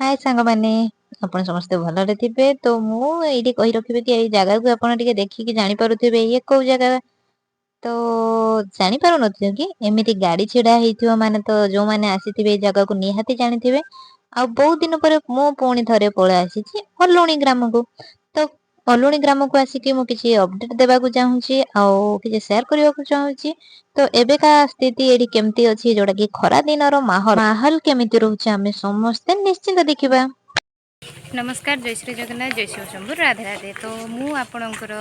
ହାଏ ସାଙ୍ଗମାନେ, ଆପଣ ସମସ୍ତେ ଭଲରେ ଥିବେ। ତ ମୁଁ ଏଇଠି କହି ରଖିବି କି ଏଇ ଜାଗାକୁ ଆପଣ ଟିକେ ଦେଖିକି ଜାଣିପାରୁଥିବେ ଇଏ କୋଉ ଜାଗା। ତ ଜାଣିପାରୁନଥିବେ କି ଏମିତି ଗାଡି ଛିଡା ହେଇଥିବ, ମାନେ ତ ଯୋଉମାନେ ଆସିଥିବେ ଏଇ ଜାଗାକୁ ନିହାତି ଜାଣିଥିବେ। ଆଉ ବହୁତ ଦିନ ପରେ ମୁଁ ପୁଣି ଥରେ ପଳେଇ ଆସିଛି ଅଲୁଣି ଗ୍ରାମକୁ। ତ ଅଲୁଣି ଗ୍ରାମକୁ ଆସିକି ମୁଁ କିଛି ଅପଡେଟ ଦେବାକୁ ଚାହୁଁଛି ଆଉ କିଛି ସେୟାର କରିବାକୁ ଚାହୁଁଛି। ତ ଏବେକା ସ୍ଥିତି ଏଠି କେମିତି ଅଛି, ଯୋଉଟା କି ଖରା ଦିନର ମାହୋଲ ମାହୋଲ କେମିତି ରହୁଛି, ଆମେ ସମସ୍ତେ ନିଶ୍ଚିନ୍ତ ଦେଖିବା। ନମସ୍କାର, ଜୟ ଶ୍ରୀ ଜଗନ୍ନାଥ, ଜୟ ଶିବ ଶମ୍ଭୁ, ରାଧେ ରାଧେ। ତ ମୁଁ ଆପଣଙ୍କର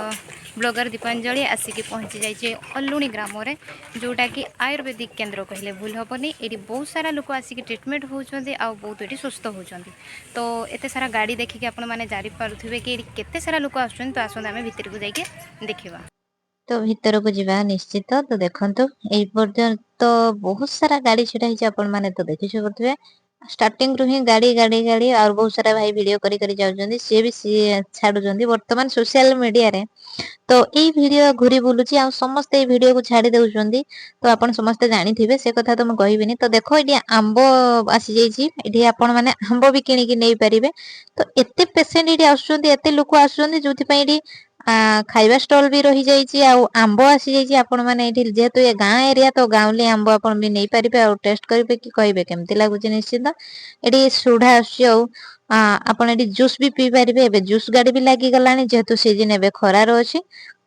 ବ୍ଲଗର ଦୀପାଞ୍ଜଳି ଆସିକି ପହଞ୍ଚି ଯାଇଛି ଅଲୁଣି ଗ୍ରାମରେ, ଯେଉଁଟାକି ଆୟୁର୍ବେଦିକ କେନ୍ଦ୍ର କହିଲେ ଭୁଲ ହେବନି। ଏଇଠି ବହୁତ ସାରା ଲୋକ ଆସିକି ଟ୍ରିଟମେଣ୍ଟ ହେଉଛନ୍ତି ଆଉ ବହୁତ ଏଠି ସୁସ୍ଥ ହେଉଛନ୍ତି। ତ ଏତେ ସାରା ଗାଡ଼ି ଦେଖିକି ଆପଣମାନେ ଜାଣିପାରୁଥିବେ କି ଏଠି କେତେ ସାରା ଲୋକ ଆସୁଛନ୍ତି। ତ ଆସନ୍ତୁ, ଆମେ ଭିତରକୁ ଯାଇକି ଦେଖିବା। ତ ଭିତରକୁ ଯିବା ନିଶ୍ଚିତ। ତ ଦେଖନ୍ତୁ, ଏଇ ପର୍ଯ୍ୟନ୍ତ ବହୁତ ସାରା ଗାଡି ଛିଡା ହେଇଛି, ଆପଣ ମାନେ ତ ଦେଖିପାରୁଥିବେ। ଷ୍ଟାର୍ଟିଂ ରୁ ହିଁ ଗାଡି, ଗାଡି, ଗାଡି। ଆଉ ବହୁତ ସାରା ଭାଇ ଭିଡିଓ କରି କରି ଯାଉଛନ୍ତି, ସିଏ ବି ସିଏ ଛାଡୁଛନ୍ତି। ବର୍ତ୍ତମାନ ସୋସିଆଲ ମିଡିଆରେ ତ ଏଇ ଭିଡିଓ ଘୁରି ବୁଲୁଛି ଆଉ ସମସ୍ତେ ଏଇ ଭିଡିଓକୁ ଛାଡି ଦଉଛନ୍ତି। ତ ଆପଣ ସମସ୍ତେ ଜାଣିଥିବେ, ସେ କଥା ତ ମୁଁ କହିବିନି। ତ ଦେଖ, ଏଠି ଆମ୍ବ ଆସିଯାଇଛି, ଏଠି ଆପଣ ମାନେ ଆମ୍ବ ବି କିଣିକି ନେଇପାରିବେ। ତ ଏତେ ପେସେଣ୍ଟ ଏଠି ଆସୁଛନ୍ତି, ଏତେ ଲୋକ ଆସୁଛନ୍ତି, ଯୋଉଥିପାଇଁ ଏଠି ଖାଇବା ଷ୍ଟଲ ବି ରହିଯାଇଛି ଆଉ ଆମ୍ବ ଆସିଯାଇଛି। ଆପଣ ମାନେ ଏଇଠି ଯେହେତୁ ଏ ଗାଁ ଏରିଆ, ତ ଗାଉଁଲି ଆମ୍ବ ଆପଣ ବି ନେଇପାରିବେ ଆଉ ଟେଷ୍ଟ କରିବେ କି କହିବେ କେମିତି ଲାଗୁଛି। ନିଶ୍ଚିନ୍ତ ଏଠି ସୁଢା ଆସୁଛି ଆଉ ଆପଣ ଏଠି ଜୁସ୍ ବି ପିଇ ପାରିବେ। ଏବେ ଜୁସ୍ ଗାଡି ବି ଲାଗିଗଲାଣି, ଯେହେତୁ ସିଜିନ ଏବେ ଖରାର ଅଛି।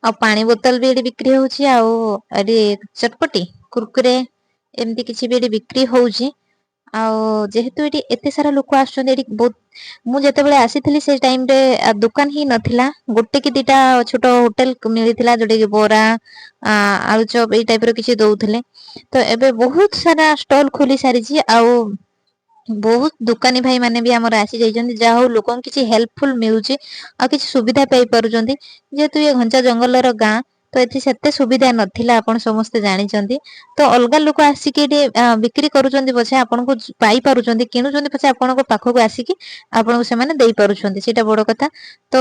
ଆଉ ପାଣି ବୋତଲ ବି ଏଠି ବିକ୍ରି ହଉଛି ଆଉ ଏଠି ଚଟପଟି, କୁରକୁରେ ଏମିତି କିଛି ବି ଏଠି ବିକ୍ରି ହଉଛି। ଆଉ ଯେହେତୁ ଏଠି ଏତେ ସାରା ଲୋକ ଆସୁଛନ୍ତି, ଏଠି ବହୁତ, ମୁଁ ଯେତେବେଳେ ଆସିଥିଲି ସେ ଟାଇମରେ ଦୋକାନ ହିଁ ନଥିଲା, ଗୋଟେ କି ଦିଟା ଛୋଟ ହୋଟେଲ ମିଳିଥିଲା, ଯୋଉଟା କି ବରା, ଆଳୁଚପ ଏଇ ଟାଇପ ର କିଛି ଦଉଥିଲେ। ତ ଏବେ ବହୁତ ସାରା ଷ୍ଟଲ ଖୋଲି ସାରିଛି ଆଉ ବହୁତ ଦୋକାନୀ ଭାଇ ମାନେ ବି ଆମର ଆସି ଯାଇଛନ୍ତି। ଯାହା ହଉ, ଲୋକଙ୍କୁ କିଛି ହେଲ୍ପଫୁଲ ମିଳୁଛି ଆଉ କିଛି ସୁବିଧା ପାଇପାରୁଛନ୍ତି। ଯେହେତୁ ଇଏ ଘଞ୍ଚ ଜଙ୍ଗଲର ଗାଁ, ତ ଏଠି ସେତେ ସୁବିଧା ନଥିଲା, ଆପଣ ସମସ୍ତେ ଜାଣିଛନ୍ତି। ତ ଅଲଗା ଲୋକ ଆସିକି ଏଠି ବିକ୍ରି କରୁଛନ୍ତି ପଛେ ଆପଣଙ୍କୁ ପାଇପାରୁଛନ୍ତି, କିଣୁଛନ୍ତି ପଛେ ଆପଣଙ୍କ ପାଖକୁ ଆସିକି ଆପଣଙ୍କୁ ସେମାନେ ଦେଇପାରୁଛନ୍ତି, ସେଇଟା ବଡ କଥା। ତ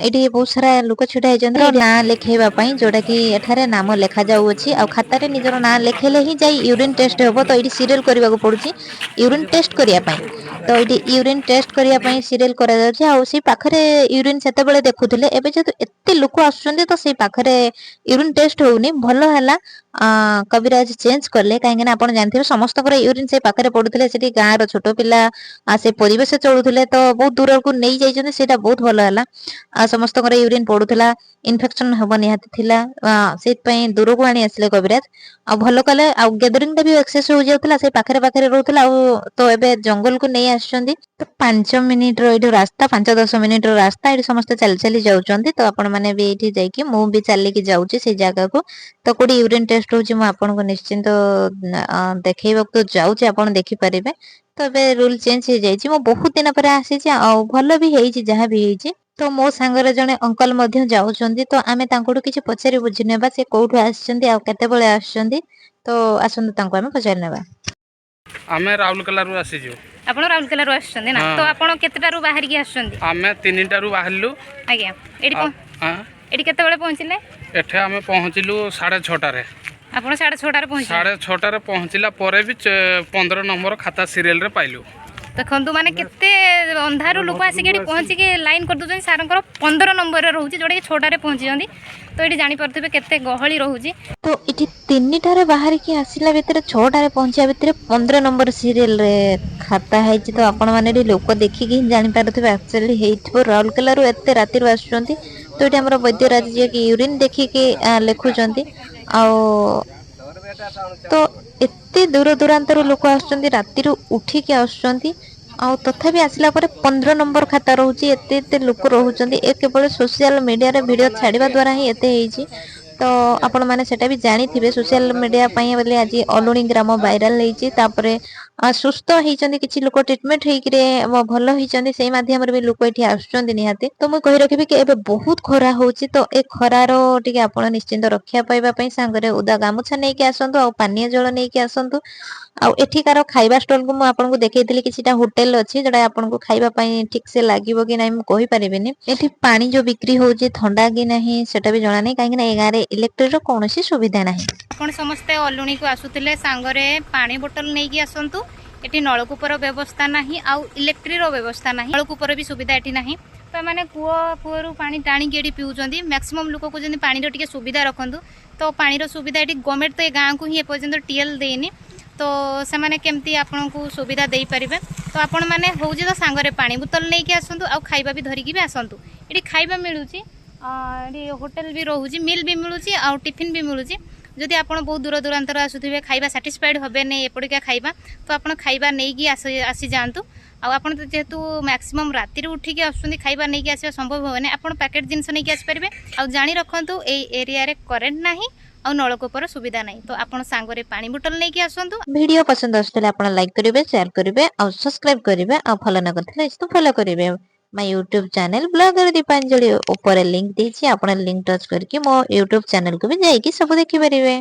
ଏଇଠି ବହୁତ ସାରା ଲୋକ ଛିଡା ହେଇଛନ୍ତି ନାଁ ଲେଖେଇବା ପାଇଁ, ଯୋଉଟା କି ଏଠାରେ ନାମ ଲେଖା ଯାଉଅଛି ଆଉ ଖାତାରେ ନିଜର ନାଁ ଲେଖେଇଲେ ହିଁ ଯାଇ ୟୁରିନ ଟେଷ୍ଟ ହବ। ତ ଏଇଠି ସିରିଏଲ କରିବାକୁ ପଡୁଛି ୟୁରିନ ଟେଷ୍ଟ କରିବା ପାଇଁ। ତ ଏଇଠି ୟୁରିନ ଟେଷ୍ଟ କରିବା ପାଇଁ ସିରିଏଲ କରାଯାଉଛି। ଆଉ ସେଇ ପାଖରେ ୟୁରିନ ସେତେବେଳେ ଦେଖୁଥିଲେ, ଏବେ ଯେହେତୁ ଏତେ ଲୋକ ଆସୁଛନ୍ତି, ତ ସେଇ ପାଖରେ ୟୁରିନ ଟେଷ୍ଟ ହଉନି। ଭଲ ହେଲା କବିରାଜ ଚେଞ୍ଜ କଲେ, କାହିଁକି ନା ଆପଣ ଜାଣିଥିବେ, ସମସ୍ତଙ୍କର ୟୁରିନ ସେଇ ପାଖରେ ପଡୁଥିଲେ। ସେଠି ଗାଁର ଛୋଟ ପିଲା ଆଉ ସେ ପରିବେଶ ଚଳୁଥିଲେ, ତ ବହୁତ ଦୂରକୁ ନେଇ ଯାଇଛନ୍ତି, ସେଇଟା ବହୁତ ଭଲ ହେଲା। ଆଉ ସମସ୍ତଙ୍କର ୟୁରିନ ପଡୁଥିଲା, ଇନଫେକ୍ସନ ହବ ନିହାତି ଥିଲା, ସେଇଥିପାଇଁ ଦୂରକୁ ଆଣି ଆସିଲେ କବିରାଜ ଆଉ ଭଲ କଲେ। ଆଉ ଗ୍ୟାଦରିଂ ଟା ବି ଏକ୍ସେସ ହେଇଯାଉଥିଲା, ସେ ପାଖରେ ପାଖରେ ରହୁଥିଲା। ଆଉ ତ ଏବେ ଜଙ୍ଗଲକୁ ନେଇ ଆସିଛନ୍ତି। ତ 5 ମିନିଟ ର ଏଇଠୁ ରାସ୍ତା, 5-10 ମିନିଟ ର ରାସ୍ତା, ଏଇଠି ସମସ୍ତେ ଚାଲି ଚାଲି ଯାଉଛନ୍ତି। ତ ଆପଣ ମାନେ ବି ଏଇଠି ଯାଇକି, ମୁଁ ବି ଚାଲିକି ଯାଉଛି ସେଇ ଜାଗାକୁ। ତ କୋଉଠି ୟୁରିନ ଟେଷ୍ଟ ହଉଛି, ମୁଁ ଆପଣଙ୍କୁ ନିଶ୍ଚିନ୍ତ ଦେଖେଇବାକୁ ତ ଯାଉଛି, ଆପଣ ଦେଖିପାରିବେ। ତ ଏବେ ରୁଲ ଚେଞ୍ଜ ହେଇଯାଇଛି। ମୁଁ ବହୁତ ଦିନ ପରେ ଆସିଛି ଆଉ ଭଲ ବି ହେଇଛି ଯାହା ବି ହେଇଛି। ତ ମୋ ସାଙ୍ଗରେ ଜଣେ ଅଙ୍କଲ ମଧ୍ୟ ଯାଉଛନ୍ତି, ତ ଆମେ ତାଙ୍କଠୁ କିଛି ପଚାରି ବୁଝି ନେବା ସେ କୋଉଠୁ ଆସିଛନ୍ତି ଆଉ କେତେବେଳେ ଆସିଛନ୍ତି। ତ ଆସନ୍ତୁ, ତାଙ୍କୁ ଆମେ ପଚାରି ନେବା। ଆମେ ରାଉରକେଲାରୁ ଆସିଛୁ। ଆପଣ ରାଉରକେଲାରୁ ଆସୁଛନ୍ତି ନା? ହଁ। ତ ଆପଣ କେତେଟାରୁ ବାହାରିକି ଆସୁଛନ୍ତି? ଆମେ 3ଟାରୁ ବାହାରିଲୁ। ଆଜ୍ଞା, ଏଠି ଆଁ? ଏଠି କେତେବେଳେ ପହଞ୍ଚିଲେ? ଏଠି ଆମେ ପହଞ୍ଚିଲୁ 6:30ରେ। ଆପଣ 6:30ରେ ପହଞ୍ଚିଲେ? 6:30ରେ ପହଞ୍ଚିଲା ପରେ ବି 15 ନମ୍ବର ଖାତା ସିରିଏଲରେ ପାଇଲୁ। ଦେଖନ୍ତୁ, ମାନେ କେତେ ଅନ୍ଧାରୁ ଲୋକ ଆସିକି ଏଠି ପହଞ୍ଚିକି ଲାଇନ୍ କରିଦେଉଛନ୍ତି। ସାରଙ୍କର 15 ନମ୍ବରରେ ରହୁଛି, ଯେଉଁଟାକି 6ଟାରେ ପହଞ୍ଚିଛନ୍ତି। ତ ଏଠି ଜାଣିପାରୁଥିବେ କେତେ ଗହଳି ରହୁଛି। ତ ଏଠି 3ଟାରେ ବାହାରିକି ଆସିଲା ଭିତରେ, 6ଟାରେ ପହଞ୍ଚିବା ଭିତରେ 15 ନମ୍ବର ସିରିଏଲରେ ଖାତା ହେଇଛି। ତ ଆପଣ ମାନେ ଏଠି ଲୋକ ଦେଖିକି ହିଁ ଜାଣିପାରୁଥିବେ ଆକ୍ଚୁଆଲି ହେଇଥିବ, ରାଉରକେଲାରୁ ଏତେ ରାତିରୁ ଆସୁଛନ୍ତି। ତ ଏଠି ଆମର ବୈଦ୍ୟରାଜ, ଯିଏକି ୟୁରିନ ଦେଖିକି ଲେଖୁଛନ୍ତି। ଆଉ ତ ଏତେ ଦୂର ଦୂରାନ୍ତରୁ ଲୋକ ଆସୁଛନ୍ତି, ରାତିରୁ ଉଠିକି ଆସୁଛନ୍ତି ଆଉ ତଥାପି ଆସିଲା ପରେ 15 ନମ୍ବର ଖାତା ରହୁଛି। ଏତେ ଏତେ ଲୋକ ରହୁଛନ୍ତି। ଏ କେବଳ ସୋସିଆଲ ମିଡିଆରେ ଭିଡିଓ ଛାଡିବା ଦ୍ଵାରା ହିଁ ଏତେ ହେଇଛି। ତ ଆପଣ ମାନେ ସେଟା ବି ଜାଣିଥିବେ, ସୋସିଆଲ ମିଡିଆ ପାଇଁ ବୋଲି ଆଜି ଅଲୁଣି ଗ୍ରାମ ଭାଇରାଲ ହେଇଛି। ତାପରେ ସୁସ୍ଥ ହେଇଛନ୍ତି କିଛି ଲୋକ, ଟ୍ରିଟମେଣ୍ଟ ହେଇକିରି ଭଲ ହେଇଛନ୍ତି, ସେଇ ମାଧ୍ୟମରେ ବି ଲୋକ ଏଠି ଆସୁଛନ୍ତି ନିହାତି। ତ ମୁଁ କହି ରଖିବି କି ଏବେ ବହୁତ ଖରା ହଉଛି, ତ ଏ ଖରାର ଟିକେ ଆପଣ ନିଶ୍ଚିନ୍ତ ରକ୍ଷା ପାଇବା ପାଇଁ ସାଙ୍ଗରେ ଓଦା ଗାମୁଛା ନେଇକି ଆସନ୍ତୁ ଆଉ ପାନୀୟ ଜଳ ନେଇକି ଆସନ୍ତୁ। ଆଉ ଏଠିକାର ଖାଇବା ଷ୍ଟଲକୁ ମୁଁ ଆପଣଙ୍କୁ ଦେଖେଇଥିଲି, କିଛିଟା ହୋଟେଲ ଅଛି, ଯୋଉଟା ଆପଣଙ୍କୁ ଖାଇବା ପାଇଁ ଠିକ ସେ ଲାଗିବ କି ନାହିଁ ମୁଁ କହିପାରିବିନି। ଏଠି ପାଣି ଯୋଉ ବିକ୍ରି ହଉଛି, ଥଣ୍ଡା କି ନାହିଁ ସେଟା ବି ଜଣା ନାହିଁ, କାହିଁକି ନା ଏ ଗାଁରେ ଇଲେକ୍ଟ୍ରିକ ର କୌଣସି ସୁବିଧା ନାହିଁ। ଆପଣ ସମସ୍ତେ ଅଲୁଣିକୁ ଆସୁଥିଲେ ସାଙ୍ଗରେ ପାଣି ବୋଟଲ ନେଇକି ଆସନ୍ତୁ। ଏଠି ନଳକୂପର ବ୍ୟବସ୍ଥା ନାହିଁ ଆଉ ଇଲେକ୍ଟ୍ରିର ବ୍ୟବସ୍ଥା ନାହିଁ, ନଳକୂପର ବି ସୁବିଧା ଏଠି ନାହିଁ। ତ ଏମାନେ କୂଅରୁ ପାଣି ଟାଣିକି ଏଠି ପିଉଛନ୍ତି। ମ୍ୟାକ୍ସିମମ୍ ଲୋକ କହୁଛନ୍ତି ପାଣିର ଟିକେ ସୁବିଧା ରଖନ୍ତୁ। ତ ପାଣିର ସୁବିଧା ଏଠି ଗଭର୍ଣ୍ଣମେଣ୍ଟ ତ ଏ ଗାଁକୁ ହିଁ ଏପର୍ଯ୍ୟନ୍ତ ଟିଏଲ୍ ଦେଇନି, ତ ସେମାନେ କେମିତି ଆପଣଙ୍କୁ ସୁବିଧା ଦେଇପାରିବେ? ତ ଆପଣମାନେ ହେଉଛି ତ ସାଙ୍ଗରେ ପାଣି ବୋତଲ ନେଇକି ଆସନ୍ତୁ ଆଉ ଖାଇବା ବି ଧରିକି ବି ଆସନ୍ତୁ। ଏଠି ଖାଇବା ମିଳୁଛି, ଏଠି ହୋଟେଲ ବି ରହୁଛି, ମିଲ୍ ବି ମିଳୁଛି ଆଉ ଟିଫିନ୍ ବି ମିଳୁଛି। ଯଦି ଆପଣ ବହୁତ ଦୂର ଦୂରାନ୍ତରୁ ଆସୁଥିବେ, ଖାଇବା ସାଟିସ୍ଫାଇଡ଼୍ ହେବେନି ଏପଟିକା ଖାଇବା, ତ ଆପଣ ଖାଇବା ନେଇକି ଆସିଯାଆନ୍ତୁ। ଆଉ ଆପଣ ତ ଯେହେତୁ ମ୍ୟାକ୍ସିମମ୍ ରାତିରେ ଉଠିକି ଆସୁଛନ୍ତି, ଖାଇବା ନେଇକି ଆସିବା ସମ୍ଭବ ହେବନି, ଆପଣ ପ୍ୟାକେଟ୍ ଜିନିଷ ନେଇକି ଆସିପାରିବେ। ଆଉ ଜାଣି ରଖନ୍ତୁ, ଏଇ ଏରିଆରେ କରେଣ୍ଟ ନାହିଁ ଆଉ ନଳକୂପର ସୁବିଧା ନାହିଁ। ତ ଆପଣ ସାଙ୍ଗରେ ପାଣି ବୋଟଲ ନେଇକି ଆସନ୍ତୁ। ଭିଡ଼ିଓ ପସନ୍ଦ ଆସୁଥିଲେ ଆପଣ ଲାଇକ୍ କରିବେ, ସେୟାର କରିବେ ଆଉ ସବସ୍କ୍ରାଇବ କରିବେ। ଆଉ ଫଲୋ ନ କରିଥିଲେ ତ ଫଲୋ କରିବେ। ମାଇ ୟୁଟ୍ୟୁବ ଚ୍ୟାନେଲ ବ୍ଲଗର ଦୀପାଞ୍ଜଳି, ଉପରେ ଲିଙ୍କ ଦେଇଛି, ଆପଣ ଲିଙ୍କ ଟଚ୍ କରିକି ମୋ ୟୁଟ୍ୟୁବ ଚ୍ୟାନେଲକୁ ବି ଯାଇକି ସବୁ ଦେଖିପାରିବେ।